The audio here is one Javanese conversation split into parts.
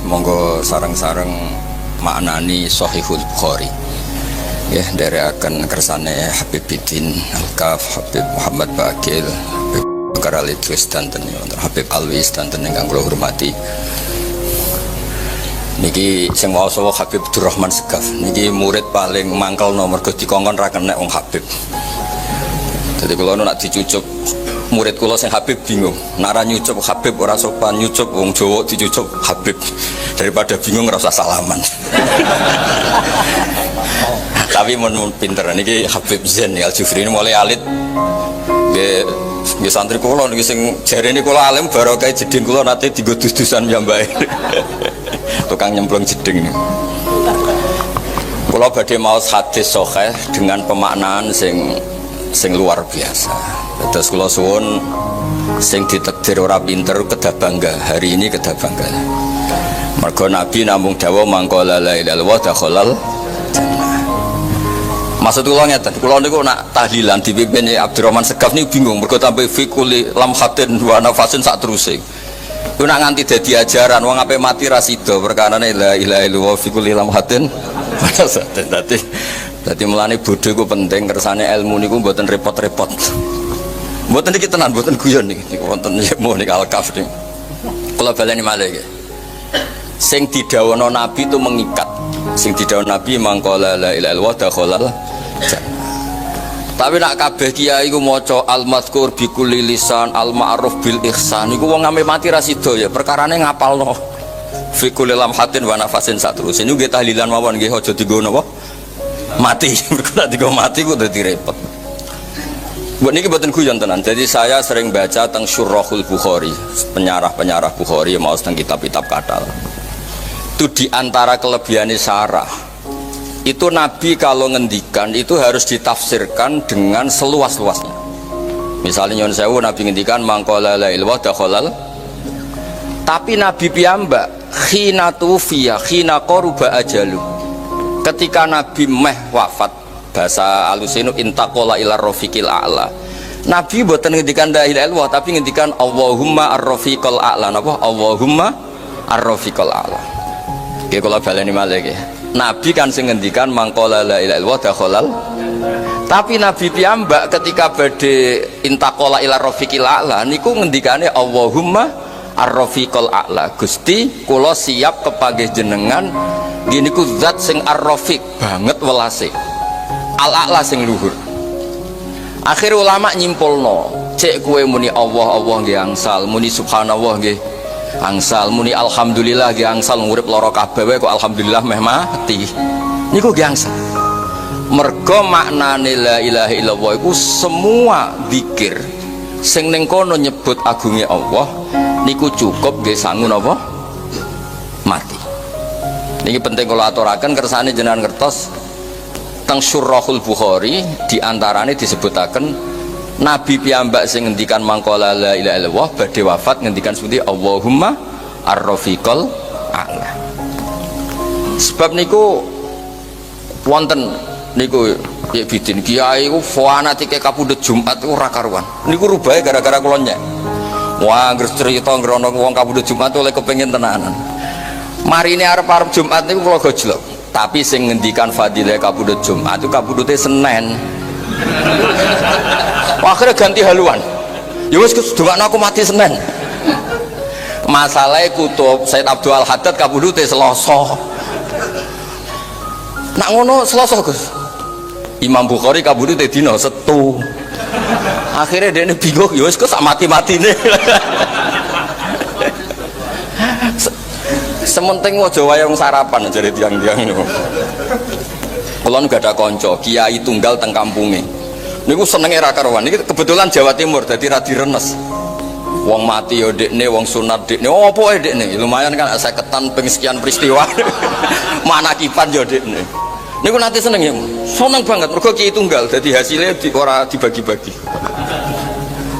Monggo sareng-sareng maknani Sahihul Bukhari. Ya, akan kersane Habib Bidin Al-Kaf, Habib Muhammad Bakil, Habib Bakar Al Idrus danten, Habib Alwi danten ingkang kula hormati. Niki sing waos Habib Abdurrahman Segaf. Niki murid paling mangkel no, mergo dikongkon ra kenek wong Habib. Jadi kalau nak dicucup murid kula sing Habib bingung. Nak ra nyucup Habib ora sopan, nyucup wong Jawa dicucup Habib. Daripada bingung ora usah salaman. Tapi mun pinter niki Habib Zain Al Jufri ini mulai alit nggih nggih santri kula niki sing jarene kula alim barokah jeding kula nate dienggo dus-dusan piyambake. Tukang nyemplung jeding ini. Kula badhe maos hadis sahih dengan pemaknaan sing sing luar biasa. Terus kula suwun sing ditakdir ora pinter kedah bangga, hari ini kedah bangga. Mergo Nabi namung dawuh من قال لا إله إلا الله دخل الجنة. Maksud kula ngeten, kula niku nak tahlilan dipimpin Abdurrahman Segaf niku bingung mergo tambah في كل لمحة ونفس sak teruse. Ku nak nganti dadi ajaran wong ape mati ra sida perkarane لا إله إلا الله في كل لمحة ونفس. Dadi dadi mulane bodho iku penting, kersane ilmu niku mboten repot-repot. Mboten iki tenan, mboten guyon niki. Niku wonten ilmu niki Al-Kaf niku. Kula baleni malih iki. Sing didhawuhna Nabi itu mengikat. Sing didhawuhna Nabi من قال لا إله إلا الله دخل الجنة. Tapi nak kabeh kiai iku maca المذكور بكل لسان المعروف بالإحسان iku wong ame mati ra sida ya, perkarane ngapalno في كل لمحة ونفس sak terus. Ini nggih tahlilan mawon nggih, aja dienggo napa mati. Mergo nek dienggo mati kok dadi repot. Buat niki mboten guyon tenan. Jadi saya sering baca tentang Syurahul Bukhari, penyarah-penyarah Bukhari mau tentang kitab-kitab katal. Itu di antara kelebihannya syarah. Itu Nabi kalau ngendikan itu harus ditafsirkan dengan seluas-luasnya. Misalnya nyuwun sewu, Nabi ngendikan من قال لا إله إلا الله دخل. Tapi Nabi piyambak حين توفي حين قرب أجله. Ketika Nabi meh wafat, bahasa alus itu انتقل إلى الرفيق الأعلى. Nabi mboten ngendikan لا إله إلا الله, tapi ngendikan اللهم الرفيق الأعلى. Napa? اللهم الرفيق الأعلى. Nggih kula baleni malih nggih. Nabi kan sing ngendikan من قال لا إله إلا الله دخل. Tapi Nabi piyambak ketika badhe انتقل إلى الرفيق الأعلى niku ngendikane اللهم الرفيق الأعلى. Gusti, kula siap kepanggih jenengan nggih niku zat sing الرفيق banget welase. الأعلى sing luhur. Akhir ulama nyimpulno, cek kowe muni Allah Allah nggih angsal, muni subhanallah nggih angsal, muni alhamdulillah nggih angsal, urip lara kabeh wae kok alhamdulillah meh mati. Niku nggih angsal. Mergo maknane لا إله إلا الله iku semua zikir sing ning kono nyebut agunge Allah niku cukup nggih sangu napa mati. Niki penting kula aturaken kersane jenengan ngertos teng Syurahul Bukhari diantarane disebutaken Nabi piyambak sing ngendikan من قال لا إله إلا الله badhe wafat ngendikan seperti اللهم الرفيق الأعلى. Sebab niku wonten niku ya bidin kiai ku fanatike kapundhut Jumat iku ora karuan. Niku rubahe gara-gara kula nyek. Wah, anggere cerita ngrono wong kapundhut Jumat oleh kepengin tenanan. Marine arep-arep Jumat niku kula gojlok. Tapi sing ngendikan fadilah kapundhut Jumat itu kapundhute Senin. Akhirnya ganti haluan. Ya wis dongakno aku mati Senin. Masalahnya kutub Sayyid Abdul Haddad kapundhute Selasa. Nak ngono Selasa, Gus. Imam Bukhari kapundhute dina Setu. Akhirnya dia bingung, ya wis kok sak mati-matine. Sing penting aja wayang sarapan jare tiang-tiang niku. Kula nu ada kanca, kiai tunggal teng kampunge. Niku senenge ra karuan. Niki kebetulan Jawa Timur dadi ra direnes. Wong mati yo dekne, wong sunat dekne, opo ae dekne. Lumayan kan saya ketan ping sekian peristiwa. Manakiban yo dekne. Niku nanti seneng ya, seneng banget. Mergo kiai tunggal, jadi hasilnya ora dibagi-bagi.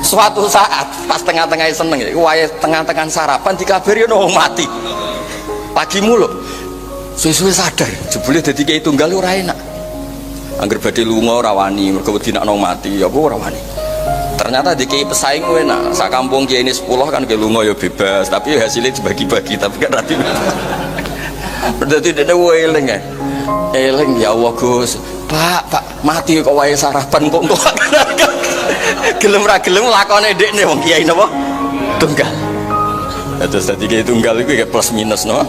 Suatu saat pas tengah-tengah seneng ya, wae tengah-tengah sarapan dikabari ono wong mati. Pagi mulu. Suwe-suwe sadar, jebule dadi kiai tunggal ora enak. Angger badhe lunga ora wani, mergo wedi nek mati, ya apa ora wani. Ternyata di kiai pesaing enak. Sak kampung kiai ini 10 kan ke lunga ya bebas, tapi hasilnya dibagi-bagi, tapi kan rati. Berarti dia eling ya. Eling, ya Allah Gus. Pak, Pak, mati kok wae sarapan kok kok. Gelem ra gelem lakone dekne wong kiai napa? Tunggal. Terus tadi kiai tunggal itu kayak plus minus no.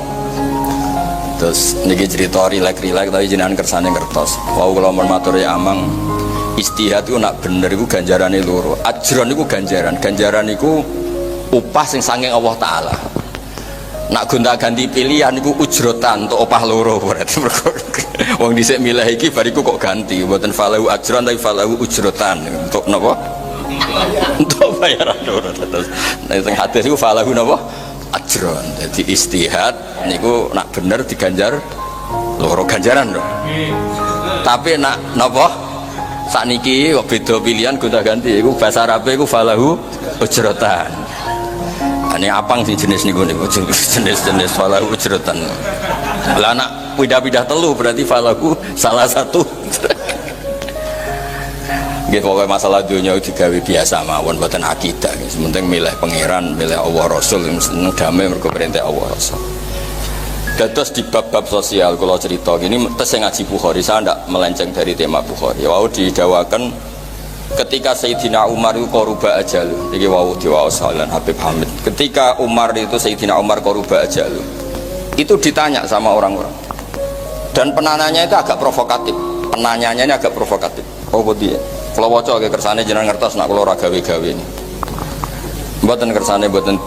Terus niki cerita rilek-rilek, tapi jenengan kersane ngertos. Wau kula mun matur ya amang, ijtihad itu nak bener iku ganjarane loro. أجران iku ganjaran. Ganjaran iku upah sing saking Allah taala. Nak gonta-ganti pilihan iku أجرتان, untuk opah loro berarti. Wong dhisik milih iki, bar iku kok ganti. Mboten فله أجران, tapi فله أجرتان. Untuk napa? Untuk bayaran loro. Terus nek teng hadis iku فله napa? أجران. Jadi ijtihad niku nak bener diganjar loro ganjaran lho. Tapi nak napa? Sakniki kok beda pilihan gonta-ganti iku bahasa Arabe iku فله أجرتان. Ini apang sih jenis niku niku jenis-jenis فله أجرتان. Lah nak pindah-pindah telu berarti فله salah satu. Nggih, pokoke masalah dunia digawe biasa mawon, mboten akidah. Sing penting milih Pangeran, milih Allah Rasul, seneng damai mergo perintah Allah Rasul. Dados di bab-bab sosial kalau cerita gini, tes yang ngaji Bukhari, saya tidak melenceng dari tema Bukhari. Wau didawakan ketika Sayyidina Umar itu قرب أجله, ini wau diwaos Habib Hamid. Ketika Umar itu, Sayyidina Umar قرب أجله, itu ditanya sama orang-orang. Dan penanyanya itu agak provokatif. Penanyanya ini agak provokatif. Oh, dia. Kalau waca ke kersane jenengan ngertos nak kula ora gawe-gawe ini. Mboten kersane mboten.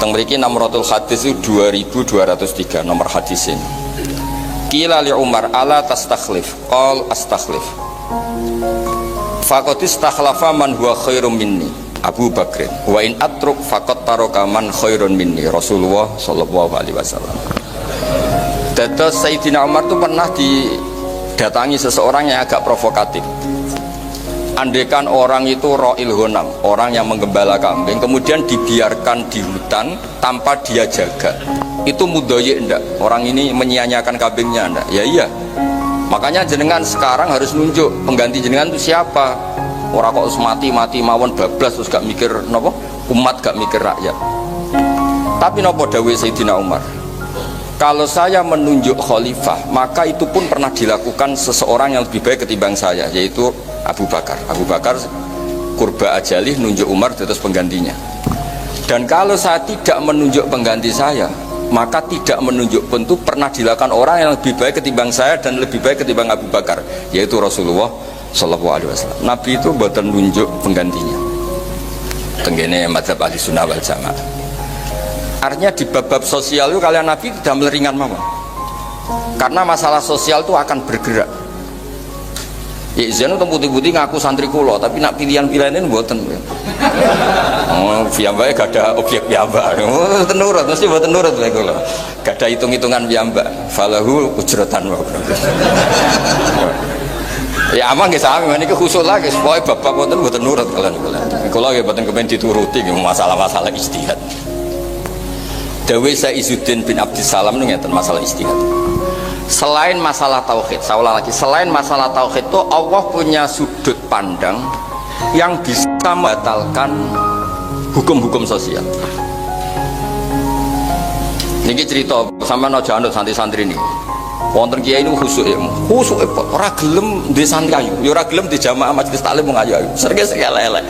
Teng mriki Namratul Hadis itu 2203 nomor hadis ini. قيل لعمر ألا تستخلف؟ قال أستخلف. فقد استخلف من هو خير مني أبو بكر وإن أترك فقد ترك من خير مني رسول الله صلى الله عليه وسلم. Dados Sayyidina Umar itu pernah didatangi seseorang yang agak provokatif. Andaikan orang itu راعي الغنم, orang yang menggembala kambing, kemudian dibiarkan di hutan tanpa dia jaga, itu مضيع enggak? Orang ini menyia-nyiakan kambingnya enggak? Ya iya. Makanya jenengan sekarang harus nunjuk pengganti jenengan itu siapa. Orang kok mati-mati mawon bablas terus gak mikir nopo umat, gak mikir rakyat. Tapi nopo dawuhe Sayyidina Umar? Kalau saya menunjuk khalifah, maka itu pun pernah dilakukan seseorang yang lebih baik ketimbang saya, yaitu Abu Bakar. Abu Bakar قرب أجله nunjuk Umar terus penggantinya. Dan kalau saya tidak menunjuk pengganti saya, maka tidak menunjuk pun itu pernah dilakukan orang yang lebih baik ketimbang saya dan lebih baik ketimbang Abu Bakar, yaitu Rasulullah Shallallahu Alaihi Wasallam. Nabi itu buatan nunjuk penggantinya. Tenggene madzhab Ahli Sunnah wal Jamaah. Artinya di bab-bab sosial itu kalian Nabi tidak meringan mama. Karena masalah sosial itu akan bergerak. Ya izin untuk putih-putih ngaku santri kulo, tapi nak pilihan-pilihan ini mboten. Oh, piyambake gak ada objek piyambak. Oh, nurut, mesti mboten nurut lek kula. Gak ada hitung-hitungan piyambak. فله أجرتان. Ya amang nggih sami, niki khusus lagi, pokoke bab-bab wonten mboten nurut kalian kula. Kula nggih mboten kepen dituruti nggih masalah-masalah ijtihad. Dawuhe Izzuddin bin Abdissalam nu ngeten masalah ijtihad. Selain masalah tauhid, saya ulang lagi, selain masalah tauhid itu Allah punya sudut pandang yang bisa membatalkan hukum-hukum sosial. Niki cerita sama aja anut santri-santri ini. Wonten kiai ini khusuk ya, khusuk ora gelem di santri ayu, ya ora gelem di jamaah majelis taklim wong ayu ayu. Sering sing elek-elek.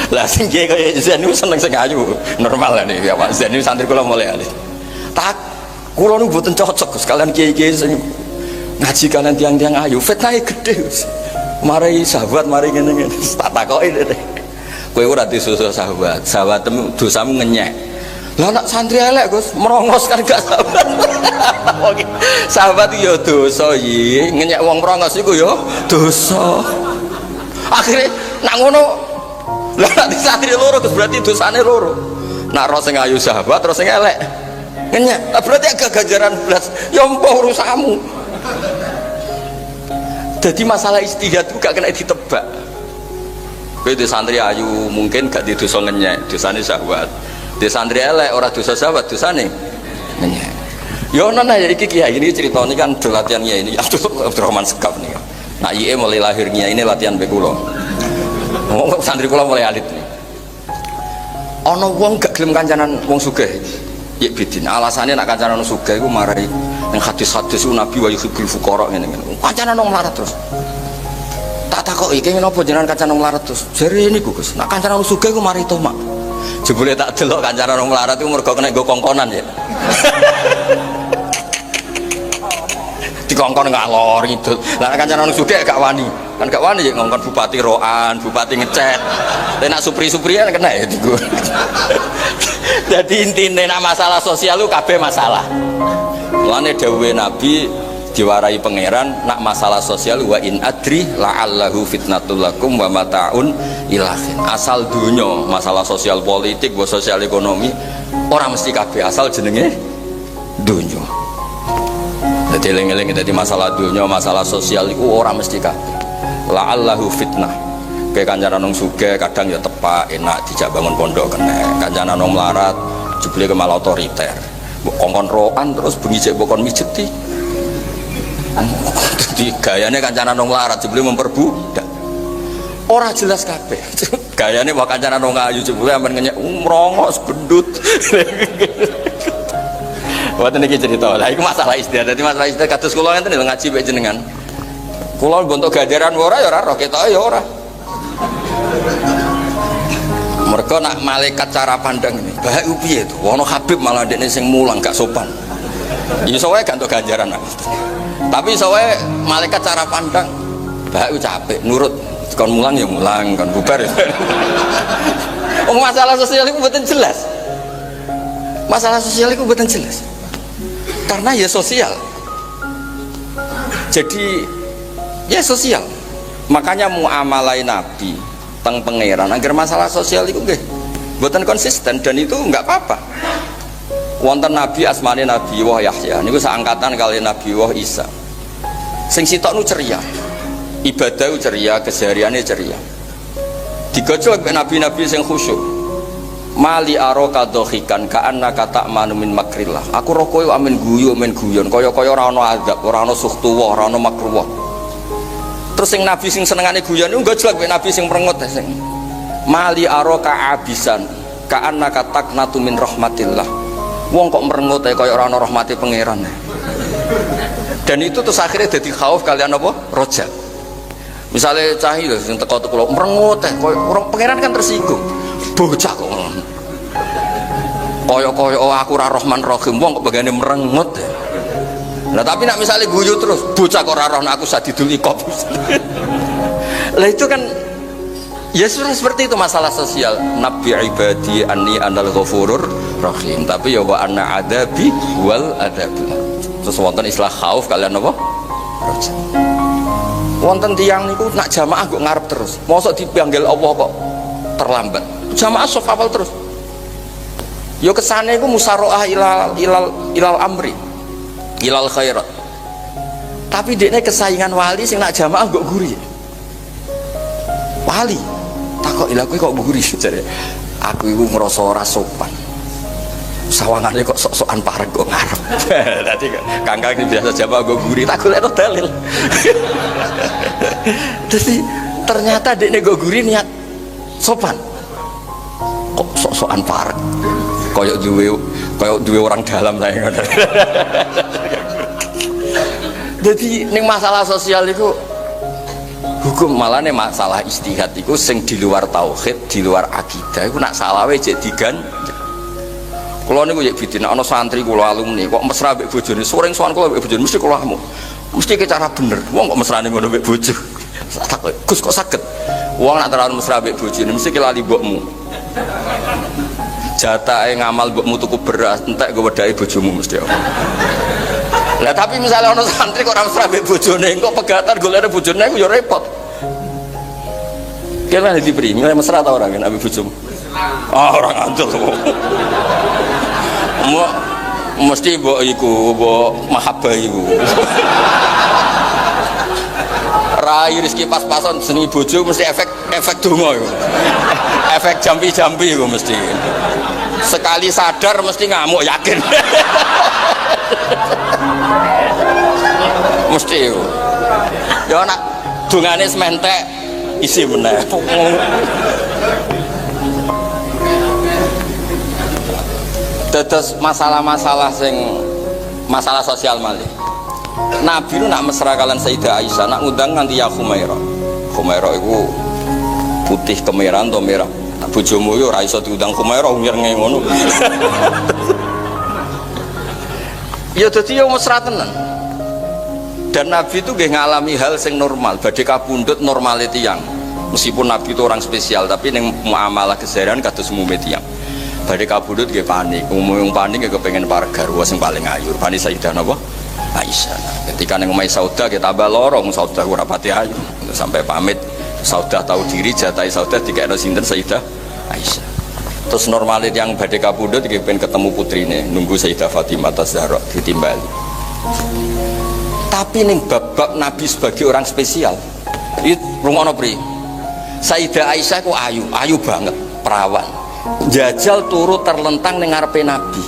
Lah sing kiai kaya Zen niku seneng sing ayu, normal lah nih ya Pak. Zen niku santri kula mulai alih. Tak kula niku mboten cocok sekalian kiai-kiai sing ngaji kalian tiang-tiang ayu, fitnahe gede. Mari sahabat, mari ngene-ngene. Tak takoki deh. Kowe ora disusul sahabat, sahabat dosamu ngenyek. Lah nak santri elek Gus, merongos kan gak sahabat. Sahabat ya dosa iki, ngenyek wong merongos iku ya dosa. Akhirnya nak ngono lah nak di santri loro Gus, berarti dosane loro. Nak roh sing ayu sahabat, terus sing elek ngenyek. Lah berarti agak ganjaran blas. Ya mbah urusanmu. Jadi masalah ijtihad itu gak kena ditebak. Kowe di santri ayu mungkin gak di dosa ngenyek, dosane sahabat. Di santri elek ora dosa sahabat, dosane ngenyek. Ya ono nah ya iki kiai ini cerita ini kan do latihan kiai ini Abdul Abdurrahman Segaf nih. Nah, IE mulai lahirnya ini latihan mbek kula. Wong santri kula mulai alit nih. Ana wong gak gelem kancanan wong sugih. Yek bidin. Alasane nak kancanan wong sugih iku marai ning hadis-hadis iku Nabi wa yuhibbul fuqara ngene-ngene. Kancanan wong melarat terus. Tak takoki kenging napa jenengan kancanan wong melarat terus? Jare niku Gus, nak kancanan wong sugih iku mari tomak. Jebule tak delok kancanan wong melarat iku mergo kena nggo kongkonan ya. Dikongkon ngalor ngidul. Lah nek kancanan wong sugih gak wani. Kan gak wani ya ngongkon bupati roan, bupati ngecet. Tapi nak supri-suprian kena ya digo. Jadi intine nak masalah sosial lu kabeh masalah. Mulane dawuhe Nabi diwarai pangeran nak masalah sosial wa in adri la'allahu fitnatul lakum wa mataun ilahin. Asal dunya masalah sosial politik, wa sosial ekonomi ora mesti kabeh asal jenenge dunya. Jadi eling-eling dadi masalah dunya, masalah sosial iku ora mesti kabeh. La'allahu fitnah. Kayak kancanan wong sugih kadang ya tepak enak dijak bangun pondok kena. Kancanan wong melarat jebule ke malah otoriter. Mbok kongkon roan terus bengi cek mbok kon mijeti. Dadi gayane kancanan wong melarat jebule memperbudak. Ora jelas kabeh. Gayane wah kancanan wong ayu jebule ampen ngenyek mrongos gendut. Wonten iki cerita. Lah iku masalah istiadat. Dadi masalah istiadat kados kula ngenten lho ngaji mek jenengan. Kula bentuk ganjaran ora ya ora roh ketoke ya ora. Mergo nak malaikat cara pandang ini, bahak piye to? Ono Habib malah ndekne sing mulang gak sopan. Ya iso wae gak entuk ganjaran aku. Tapi iso wae malaikat cara pandang bahak capek nurut kon mulang ya mulang, kon bubar ya. Wong masalah sosial itu mboten jelas. Masalah sosial itu mboten jelas. Karena ya sosial. Jadi ya sosial. Makanya muamalai Nabi teng pangeran agar masalah sosial itu nggih mboten konsisten dan itu nggak apa-apa. Wonten Nabi asmane Nabi Wah Yahya niku seangkatan kali Nabi Wah Isa. Sing sitok nu ceria. Ibadah ceria, kesehariannya ceria. Digojlok mbek nabi-nabi sing khusyuk. Mali araka dhahikan ka'annaka ta'manu min makrillah. Aku roh kowe amen guyu amen guyon kaya-kaya ora ana azab, ora ana suhtuwah, ora ana makruwah. Terus sing nabi sing senengane guyon niku gojlok mbek nabi sing merengut sing mali araka abisan ka'annaka taqnatu min rahmatillah. Wong kok merengut ae kaya ora ana rahmate pangeran. Dan itu terus akhirnya jadi khauf kalian apa? Roja. Misalnya cah lho sing teko-teko kula merengut ae kaya orang pangeran kan tersinggung. Bocah kok ngono. Kaya-kaya oh, aku ora Rahman Rahim, wong kok bagane merengut. Nah tapi nak misalnya guyu terus, bocah kok ora roh aku sadidul iqab. Lah itu kan ya sudah seperti itu masalah sosial. Nabi ibadi anni anal ghafurur rahim. Tapi ya wa anna adabi wal adabi. Terus wonten istilah khauf kalian apa? Roja. Wonten tiyang niku nak jamaah kok ngarep terus. Mosok dipanggil Allah kok terlambat. Jamaah sof awal terus. Ya kesane iku musaroah ilal ilal ilal amri. Ilal khairat. Tapi dekne kesaingan wali sing nak jamaah kok guri. Wali takok ila kowe kok guri jare. Aku iku ngrasa ora sopan. Sawangane kok sok-sokan parek kok ngarep. Dadi kangkang ini biasa jamaah kok guri, tak golekno dalil. Jadi ternyata dekne kok guri niat sopan. Kok sok-sokan parek. Koyok duwe orang dalam saya ngono. Jadi ning masalah sosial itu hukum malah nih masalah ijtihad itu sing di luar tauhid, di luar akidah iku nak salah wae jek digan. Kula niku yek bidin ana santri kula alumni kok mesra mbek bojone, sering sowan kula mbek bojone mesti kula amuk. Mesti ke cara bener. Wong kok mesrane ngono mbek bojo. Tak takoki, Gus kok saged? Wong nak terlalu mesra mbek bojone mesti lali mbokmu. Jatahe ngamal mbokmu tuku beras, entek go wedake bojomu mesti apa. Lah tapi misalnya ana santri kok ora mesra mbek bojone, kok pegatan golekne bojone iku ya repot. Kira diberi, milih mesra ta ora kan ambek bojomu? Ah, ora ngandel. Mesti mbok iku, mbok mahabbah iku. Rai rezeki pas-pasan senengi bojo mesti efek efek donga iku. Efek jampi-jampi iku mesti. Sekali sadar mesti ngamuk yakin. Mesti iku. Ya nak dongane sementek isi meneh. Dados masalah-masalah sing masalah sosial malih. Nabi itu nak mesra kalian Sayyidah Aisyah, nak ngundang nganti ya Khumaira. Khumaira itu putih kemerahan atau merah. Nah, bojomu itu ora iso diundang Khumaira mirenge ngono. Ya dadi yo mesra tenan. Dan Nabi itu nggih ngalami hal sing normal, badhe kapundhut normale tiyang. Meskipun Nabi itu orang spesial, tapi ning muamalah keseharian kados umume tiyang. Badhe kapundhut nggih panik, umum panik nggih kepengin para garwa sing paling ayu. Panik Sayyidah napa? Aisyah. Ketika ning omahe Saudah kita tambah lorong, Saudah ora pati ayu. Sampai pamit Saudah tahu diri jatahe Saudah dikekno sinten Sayyidah Aisyah. Terus normalit yang badhe kapundhut iki pengen ketemu putrine, nunggu Sayyidah Fatimah Az-Zahra ditimbali. Tapi ning bab-bab Nabi sebagai orang spesial, itu rungokno pri. Sayyidah Aisyah ku ayu, ayu banget, perawan. Jajal turu terlentang ning ngarepe Nabi.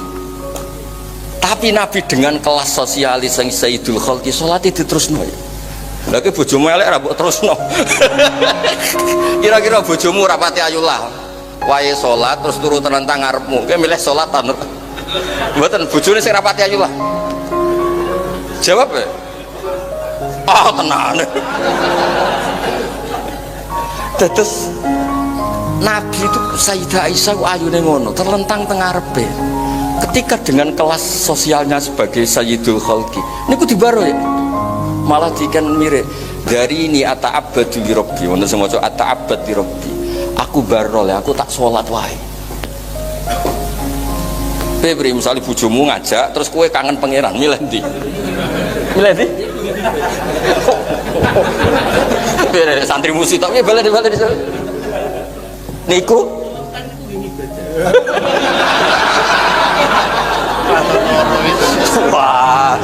Tapi Nabi dengan kelas sosialis yang Sayyidul Khalqi salate diterusno ya. Lha ki bojomu elek ra mbok terusno. Kira-kira bojomu ora pati ayu lah. Wae salat terus turu terlentang ngarepmu. Kowe milih salat ta? Mboten bojone sing ra pati ayu lah. Jawab ya. Ah tenan. Dados Nabi itu Sayyidah Aisyah ku ayune ngono, terlentang teng ngarepe. Ketika dengan kelas sosialnya sebagai Sayyidul Khalqi, niku dibaro ya. Malah diken mirip. Dari ini ata'abbadu li rabbi, wonten sing maca ata'abbad li rabbi. Aku barol ya, aku tak sholat wae. Febri misalnya bojomu ngajak terus kowe kangen pangeran, milih ndi? Milih ndi? Biar santri musik tapi balik balik. Niku wah.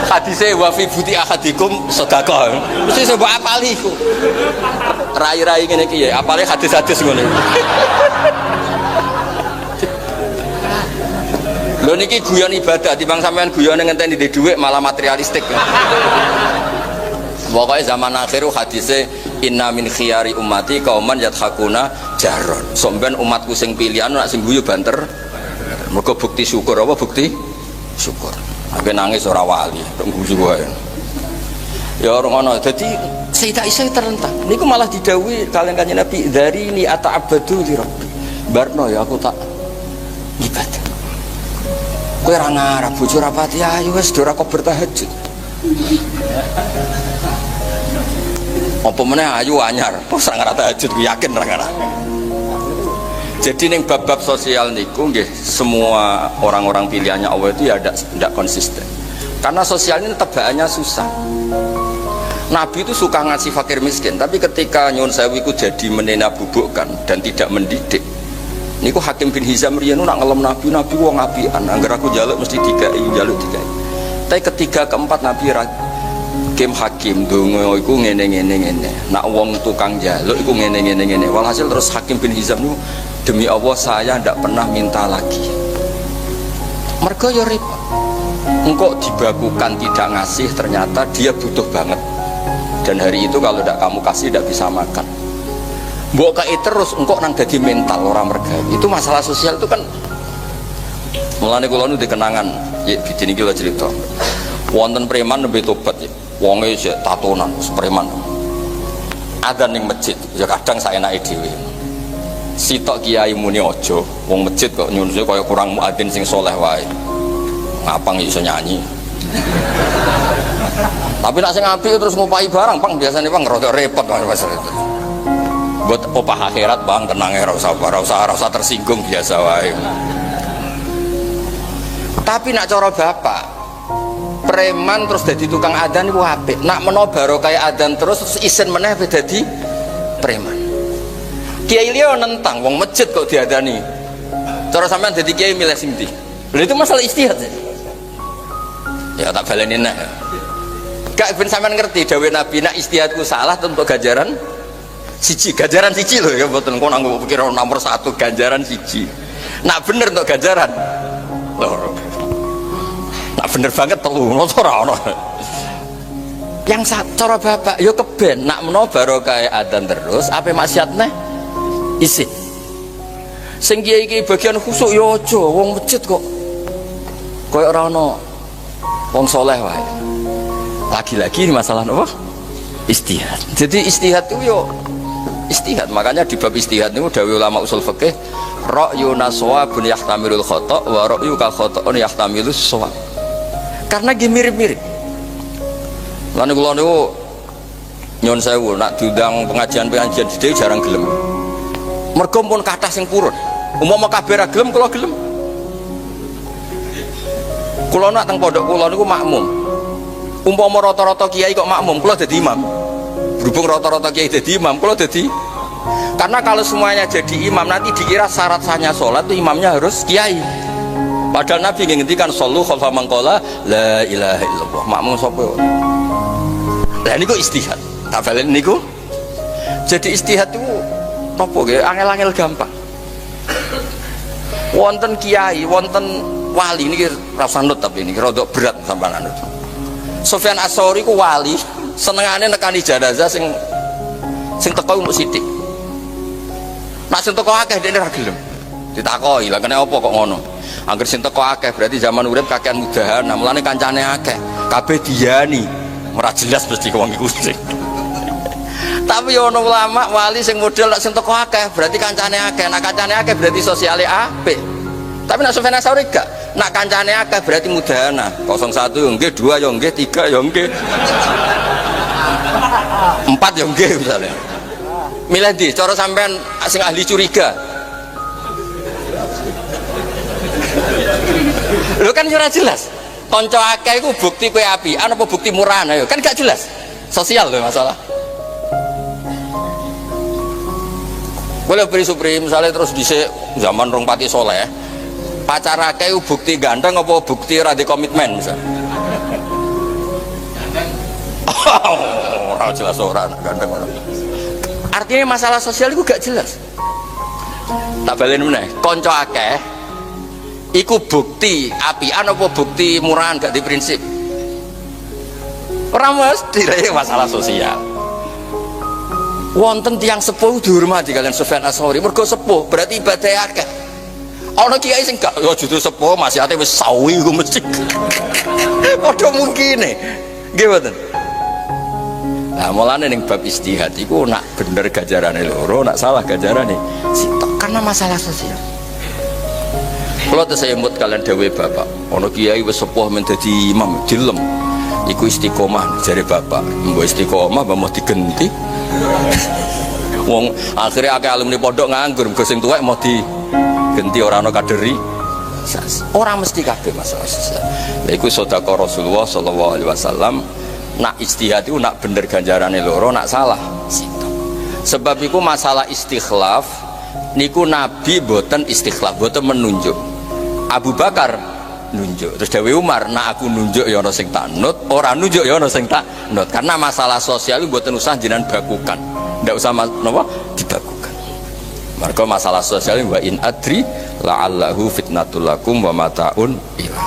Hadise wa fi buti ahadikum sedekah. Mesti sebab apali iku. Rai-rai ngene iki ya, apale hadis-hadis ngono. Lho niki guyon ibadah timbang sampean guyone ngenteni di dhuwit malah materialistik. Pokoknya zaman akhir hadise inna min khiyari ummati kauman yadhakuna jaron. Somben umatku sing pilihan nak sing guyu banter. Mergo bukti syukur apa bukti? Syukur. Aku nangis ora wali, tok guyu wae. Ya ora ngono. Dadi Sayyidah Aisyah terlentang. Niku malah didhawuhi kalian kanjeng Nabi, "Dzarine ata'abbadu li rabbi." Barno ya aku tak ibadah. Kowe ora ngarah bojo ora pati ayu wis ora kok bertahajud. Apa meneh ayu anyar, wis ora ngarah tahajud ku yakin ora ngarah. Jadi ning bab-bab sosial niku nggih semua orang-orang pilihannya Allah itu ya ndak konsisten. Karena sosial ini tebakannya susah. Nabi itu suka ngasih fakir miskin, tapi ketika nyun sewu iku jadi menena bubukkan dan tidak mendidik. Niku Hakim bin Hizam riyen nak ngelem Nabi, Nabi wong apian, angger aku njaluk mesti dikai, njaluk dikai. Tapi ketiga keempat Nabi Hakim Hakim donga iku ngene ngene ngene. Nak wong tukang njaluk iku ngene ngene ngene. Walhasil terus Hakim bin Hizam niku demi Allah saya ndak pernah minta lagi. Mergo ya repot. Engkau dibakukan tidak ngasih ternyata dia butuh banget. Dan hari itu kalau ndak kamu kasih ndak bisa makan. Mbok kai terus engkau nang dadi mental orang mergawe. Itu masalah sosial itu kan mulane kula nu dikenangan ya bidin iki lho cerita. Wonten preman nembe tobat ya. Wonge isih tatonan preman. Adzan ning masjid, ya kadang saenake dhewe. Sitok kiai muni aja, wong masjid kok nyuwun kaya kurang muadzin sing soleh wae. Ngapang iso nyanyi. Tapi nak sing apik terus ngupahi barang, Bang, biasanya Bang rada repot Mas. Buat opah akhirat Bang, tenang ya, ora usah tersinggung biasa wae. Tapi nak cara bapak preman terus jadi tukang adzan iku apik. Nak menawa barokah adzan terus terus isin meneh dadi preman. Kiai liya nentang wong masjid kok diadani. Cara sampean dadi kiai milih sing ndi? Lha itu masalah ijtihad ya. Ya tak baleni nek. Gak ben sampean ngerti dawuh Nabi nak ijtihadku salah tentu ganjaran siji, ganjaran siji lho ya mboten kok nang pikir nomor satu ganjaran siji. Nak bener untuk ganjaran loro. Nak bener banget telu, ngono ora ono. Yang cara bapak yo keben nak menawa barokah adzan terus ape maksiat neh isin. Sing kiai-kiai bagian khusuk yo aja wong masjid kok koyo ora ono wong soleh wae. Lagi-lagi ini masalah apa? Ijtihad. Jadi ijtihad itu yo ijtihad. Makanya di bab ijtihad ini dawuh ulama usul fikih ra'yuna shawabun yahtamilul khata' wa ra'yuka khata'un yahtamilus shawab. Karena nggih mirip-mirip. Lan kula niku nyun sewu nak diundang pengajian-pengajian dhewe jarang gelem. Mergo pun kathah sing purun. Umpama kabeh ra gelem kula gelem. Kula nak teng pondok kula niku makmum. Umpama rata-rata kiai kok makmum, kula dadi imam. Berhubung rata-rata kiai dadi imam, kula dadi. Karena kalau semuanya jadi imam nanti dikira syarat sahnya sholat itu imamnya harus kiai. Padahal Nabi ngendikan shollu khalfa man qala la ilaha illallah. Makmum sapa? Lah niku ijtihad. Tak balen niku. Jadi ijtihad itu napa nggih angel-angel gampang. Wonten kiai, wonten wali niki ra usah nut tapi ini rodok berat sampean anut. Sofyan Ats-Tsauri ku wali, senengane nekani jenazah sing sing teko mung sithik. Nak sing teko akeh dekne ra gelem. Ditakoki, lha kene apa kok ngono? Angger sing teko akeh berarti zaman urip kakean mudahan, nah, mulane kancane akeh. Kabeh diyani. Ora jelas mesti wong iku sing. Tapi ono ulama wali sing model nak sing teko akeh berarti kancane akeh. Nak kancane akeh berarti sosiale apik. Tapi nak Sofyan Ats-Tsauri gak, nak kancane akeh berarti mudahana. 01 yo nggih, 2 yo nggih, 3 yo nggih. 4 yo nggih misalnya. Milih ndi? Cara sampean sing ahli curiga. Lho kan ora jelas. Kanca akeh iku bukti kowe apian apa bukti murahan ayo kan gak jelas. Sosial lho masalah. Boleh beri supri misalnya terus dhisik zaman rong pati soleh pacar akeh iku bukti ganteng apa bukti ora di komitmen misalnya. Ora jelas ora ganteng ora. Artinya masalah sosial itu gak jelas. Tak balen meneh, kanca akeh iku bukti apian apa bukti murahan gak di prinsip. Ora mesti masalah sosial. Wonten tiyang sepuh dihormati kalian Sufyan Ats-Tsauri mergo sepuh berarti ibadah akeh. Ana kiai sing gak ya justru sepuh maksiate wis sawi iku mesti. Padha mungkine. Nggih mboten. Nah, mulane ning bab ijtihad iku nak bener ganjarane loro, nak salah ganjarane sitok karena masalah sosial. Kalau tuh saya mut kalian dawuh bapak, ono kiai wis sepuh men dadi imam, dilem. Iku istiqomah jare bapak. Mbok istiqomah mbok mau digenti. Wong akhirnya akeh alumni pondok nganggur, mergo sing tuwek mau digenti ora ana kaderi. Ora mesti kabeh masalah sosial. Lha iku sedekah Rasulullah sallallahu alaihi wasallam. Nak ijtihad itu nak bener ganjarane loro, nak salah sitok. Sebab iku masalah istikhlaf niku Nabi boten istikhlaf, boten menunjuk. Abu Bakar nunjuk. Terus dawuh Umar, nak aku nunjuk ya ana sing tak nut, ora nunjuk ya ana sing tak nut. Karena masalah sosial itu boten usah jenengan bakukan. Ndak usah napa dibakukan. Mergo masalah sosial wa in adri la'allahu fitnatul lakum wa mataun ila.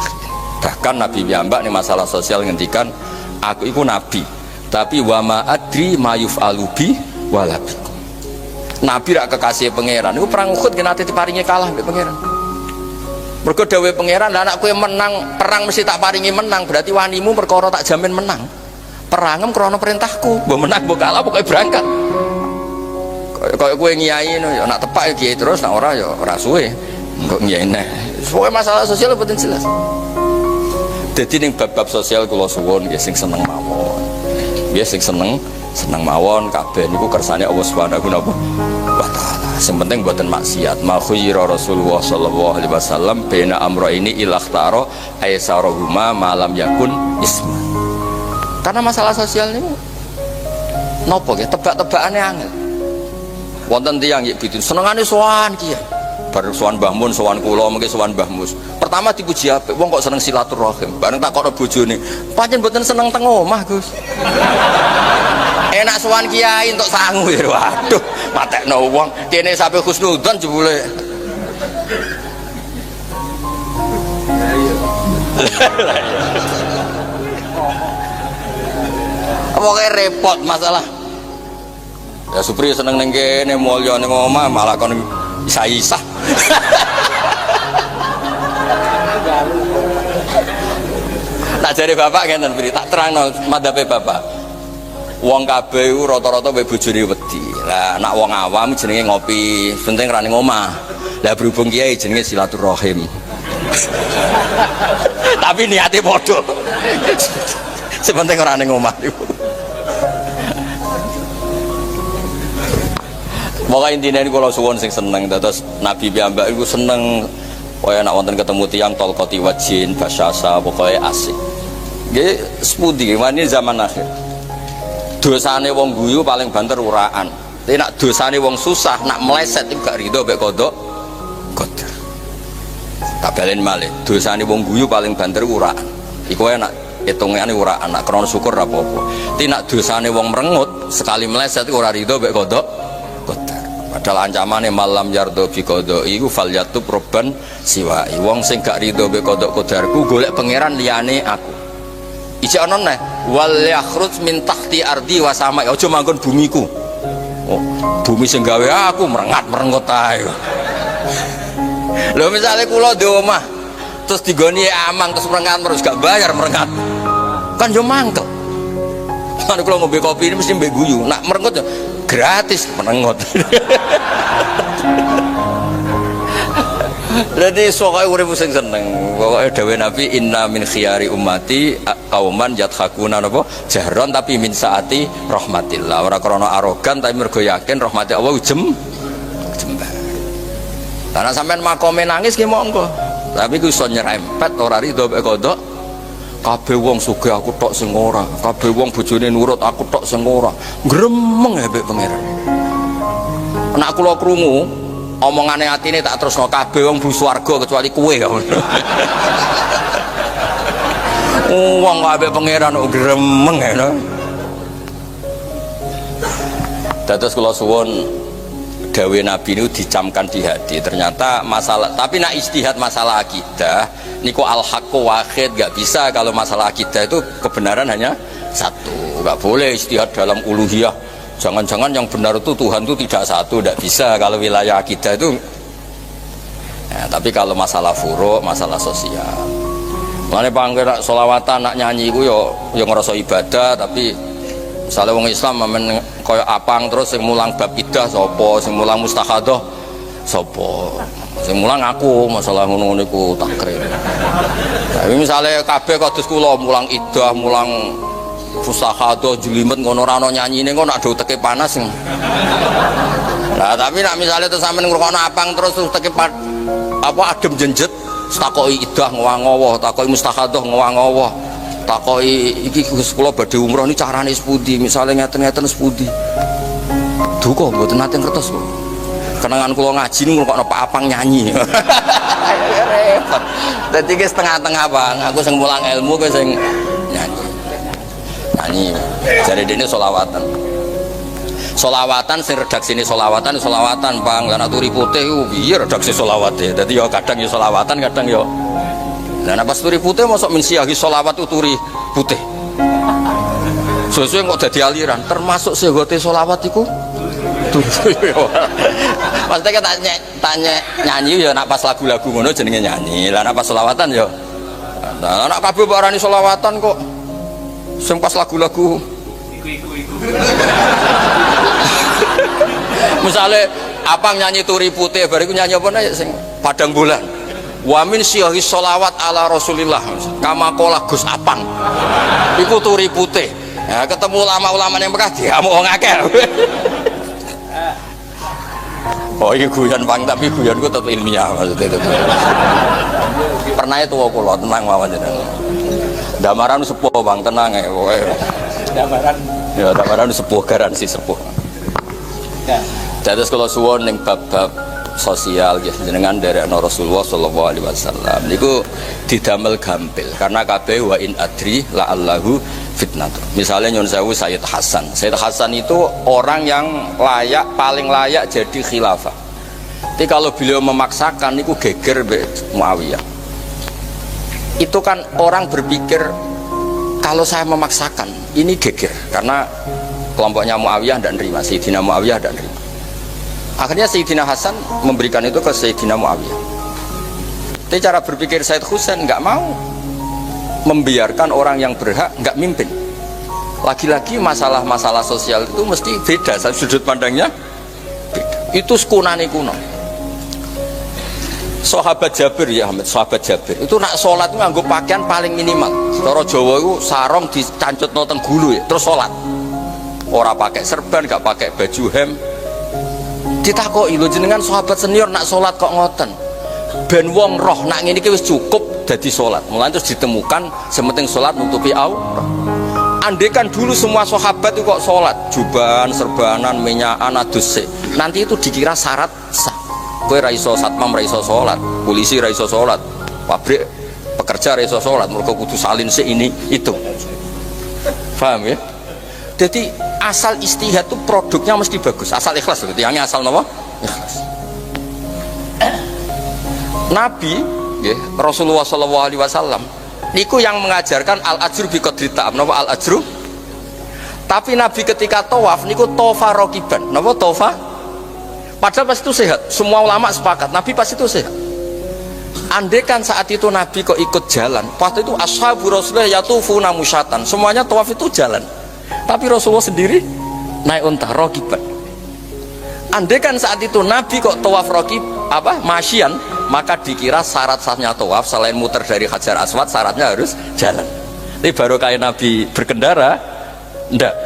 Bahkan Nabi piyambak nih masalah sosial ngendikan aku iku nabi, tapi wa ma adri ma yuf'alu bi wala bikum. Nabi rak kekasih pangeran, iku perang Uhud kena diparingi kalah mbek pangeran. Mergo dawuhe pangeran, lah anak kowe menang perang mesti tak paringi menang, berarti wanimu perkara tak jamin menang. Perangem krana perintahku, mbok menang mbok kalah pokoke berangkat. Kaya kowe ngiyai ngono ya nak tepak ya kiai terus, nak ora ya ora suwe. Engko ngiyai neh. Pokoke masalah sosial boten jelas. Jadi ning bab-bab sosial kula suwun nggih sing seneng mawon. Nggih sing seneng seneng mawon kabeh niku kersane Allah Subhanahu wa taala. Sing penting mboten maksiat. Ma khuyyira Rasulullah sallallahu alaihi wasallam baina amrayni illa ikhtara aisarahuma ma lam yakun isma. Karena masalah sosial niku nopo nggih tebak-tebakane angel. Wonten tiyang nggih bidun senengane sowan kiai. Bar sowan Mbah Mun, sowan kula, mengke sowan Mbah Mus. Pertama dipuji apik, wong kok seneng silaturahim. Bareng takokno bojone, pancen mboten seneng teng omah, Gus. Enak sowan kiai entuk sangu ya. Waduh, matekno wong. Kene sampe husnudzon jebule. Pokoke repot masalah. Ya Supri seneng ning kene, mulya ning omah malah kon isah-isah. Tak jare bapak ngenten Pri, tak terangno madhabe bapak. Wong kabeh iku rata-rata mbek bojone wedi. Lah nek wong awam jenenge ngopi, penting ra ning omah. Lah berhubung kiai jenenge silaturahim. Tapi niate padha. Sing penting ora ning omah iku. Pokoke intine niku kula suwun sing seneng, dados Nabi piyambak iku seneng kaya nek wonten ketemu tiyang tolqati wajin basyasa, pokoke asik. Nggih sepundi wani zaman akhir. Dosane wong guyu paling banter uraan. Tapi nak dosane wong susah, nak meleset iku gak rido mek kodok qadar. Tak balen malih, dosane wong guyu paling banter uraan. Iku ae nak hitungane uraan, nak krana syukur ra apa-apa. Tapi nak dosane wong merengut sekali meleset iku ora rido mek kodok qadar. Padahal ancamane malam yardo bi qadai iku falyatub robban siwai. Wong sing gak rido mek kodok qadarku golek pangeran liyane aku. Ijek ana neh wal yakhruj min tahti ardi wa samai, aja manggon bumiku. Oh, bumi sing gawe aku merengat-merengut ae. Lho misale kula di omah terus digoni amang terus merengat terus gak bayar merengat. Kan yo mangkel. Kan kula ngombe kopi ini mesti mbek guyu. Nak merengut yo gratis merengut. Jadi pokoke urip sing seneng. Pokoke dawuh Nabi inna min khiyari ummati qauman yadhakuna napa jahron tapi min saati rahmatillah. Ora krana arogan tapi mergo yakin rahmati Allah jembar. Karena sampean makome nangis ki monggo. Tapi ku iso nyerempet ora rido mek kodok. Kabeh wong sugih aku tok sing ora, kabeh wong bojone nurut aku tok sing ora. Gremeng ya mbek pangeran. Nek kula krungu omongane atine tak terusno kabeh wong bu swarga kecuali kowe ya. Wong kabeh pangeran kok gremeng ya. Dados kula suwun dawuh Nabi niku dicamkan di hati. Ternyata masalah, tapi nak ijtihad masalah akidah niku al haqqu wahid, gak bisa kalau masalah akidah itu kebenaran hanya satu. Gak boleh ijtihad dalam uluhiyah. Jangan-jangan yang benar itu Tuhan itu tidak satu, tidak bisa kalau wilayah akidah itu. Ya, tapi kalau masalah furuk, masalah sosial. Mulane pangger solawatan nak nyanyi iku yo yo ngerasa ibadah, tapi misalnya wong Islam men kaya apang terus sing mulang bab idah sapa, sing mulang mustahadah sapa, sing mulang aku masalah ngono-ngono iku takrib. Tapi misalnya kabeh kados kula mulang idah, mulang mustahadah jelimet ngono ora ana nyanyine kok nak uteke panas. Nah, tapi nak misalnya terus sampean ngrungokno apang terus uteke apa adem jenjet, takoki idah ngowah-ngowah, takoki mustahadah ngowah-ngowah, takoki iki Gus kula badhe umroh niki carane sepundi, misale ngeten-ngeten sepundi. Duka mboten nate ngertos kok. Kenangan kula ngaji niku ngrungokno Pak Apang nyanyi. Repot. Dadi iki setengah-tengah Bang, aku sing mulang ilmu kowe sing nyanyi. Nyanyi. Jare dene selawatan. Solawatan sing redaksine solawatan solawatan Bang, lan turi putih iku piye redaksi solawate. Dadi ya kadang ya solawatan, kadang ya. Lah nek pas turi putih mosok min siyahi solawat itu turi putih. Sesuai kok dadi aliran, termasuk segote solawat iku turi. Maksudnya kan tak nyanyi ya nak pas lagu-lagu ngono jenenge nyanyi. Lah nek pas solawatan ya. Lah nek kabeh mbok arani solawatan kok sing pas lagu-lagu Iku. Misalnya apang nyanyi turi putih, bariku nyanyi apa nih sing padang bulan. Wa min siyahi sholawat ala Rasulillah kama qala Gus Apang. Iku turi putih. Ya, ketemu ulama-ulama yang Mekah diamuk wong akeh. Oh iki guyon Bang, tapi guyonku tetep ilmiah maksudnya itu. Pernah itu kula tenang mawon jenengan. Damaran sepuh Bang, tenang ya pokoke. Damaran. Ya damaran sepuh garansi sepuh. Ya. Dados kula suwun ning bab-bab sosial ya jenengan nderekno Rasulullah sallallahu alaihi wasallam niku didamel gampil karena kabeh wa in adri la allahu fitnah. Misalnya nyun sewu Sayyid Hasan. Sayyid Hasan itu orang yang layak, paling layak jadi khilafah. Tapi kalau beliau memaksakan niku geger mbek Muawiyah. Itu kan orang berpikir Kalau saya memaksakan, ini geger karena kelompoknya Muawiyah tidak nerima, Sayyidina Muawiyah tidak nerima. Akhirnya Sayyidina Hasan memberikan itu ke Sayyidina Muawiyah. Tapi cara berpikir Sayyid Husain nggak mau membiarkan orang yang berhak nggak mimpin. Lagi-lagi masalah-masalah sosial itu mesti beda, sudut pandangnya beda. Itu sekunane kuno. Sahabat Jabir ya Ahmed, sahabat Jabir itu nak sholat itu nganggo pakaian paling minimal. Cara Jawa itu sarung dicancutno teng gulu ya, terus sholat. Ora pakai serban, nggak pakai baju hem. Ditakoki, "Lho, jenengan sahabat senior nak sholat kok ngoten?" "Ben wong roh nak ngene iki wis cukup dadi sholat." Mulane terus ditemukan sing penting sholat nutupi aurat. Andaikan dulu semua sahabat itu kok sholat jubahan, serbanan, minyakan, adus sik, nanti itu dikira syarat sah. Kowe ra iso satpam ra iso sholat, polisi ra iso sholat, pabrik pekerja ra iso sholat, mergo kudu salin sik ini itu. Paham ya? Jadi asal ijtihad itu produknya mesti bagus, asal ikhlas loh. Yang asal nopo? Ikhlas. Nabi, ya, Rasulullah Shallallahu Alaihi Wasallam, niku yang mengajarkan الأجر بقدر التعب, nopo الأجر. Tapi Nabi ketika tawaf niku طاف راكبا, nopo طاف. Padahal pas itu sehat, semua ulama sepakat, Nabi pas itu sehat. Andaikan saat itu Nabi kok ikut jalan, waktu itu أصحاب رسول الله يطوفون مشاة, semuanya tawaf itu jalan. Tapi Rasulullah sendiri naik unta راكبا. Andaikan saat itu Nabi kok tawaf راكب apa ماشيا, maka dikira syarat sahnya tawaf selain muter dari Hajar Aswad syaratnya harus jalan. Ini baru kayak Nabi berkendara, ndak.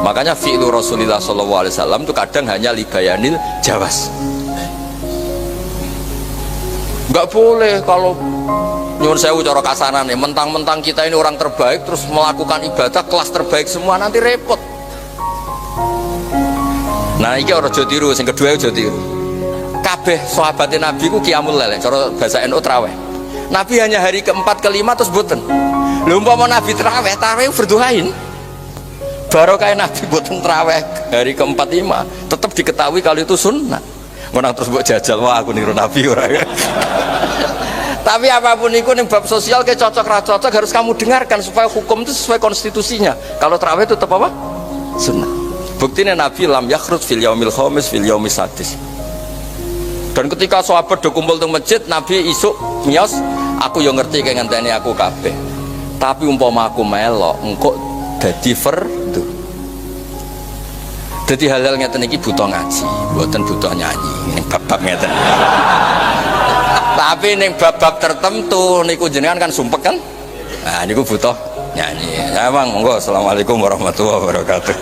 Makanya فعل رسول الله صلى الله عليه وسلم itu kadang hanya لبيان الجواز. Nggak boleh kalau, nyuwun sewu, cara kasaran ya, mentang-mentang kita ini orang terbaik terus melakukan ibadah kelas terbaik semua, nanti repot. Nah, ini ora tiru, yang kedua aja tiru. Kabeh sahabatnya Nabi ku qiyamul lail, cara bahasa NU traweh. Nabi hanya hari keempat kelima terus boten. Lha umpama Nabi traweh, traweh fardu ain. Baru kayak Nabi boten traweh hari keempat lima, tetap diketahui kalau itu sunnah. Menang terus buat jajal, "Wah, aku niru Nabi ora." Tapi apapun itu nih, bab sosial ke cocok ra cocok harus kamu dengarkan supaya hukum itu sesuai konstitusinya. Kalau terawih itu tetap apa? Sunnah. Buktinya Nabi لم يخرج في اليوم الخامس في اليوم السادس. Dan ketika sahabat do kumpul teng masjid, Nabi isuk miyos, "Aku yo ngerti kayak ngenteni aku kabeh. Tapi umpama aku melok, engko dadi fardu." Jadi hal-hal ngeten iki butuh ngaji, mboten butuh nyanyi. Ning bab-bab ngeten. Tapi ning bab-bab tertentu niku jenengan kan sumpek kan? Nah, niku butuh nyanyi. Ya, Bang, monggo. Assalamualaikum warahmatullahi wabarakatuh.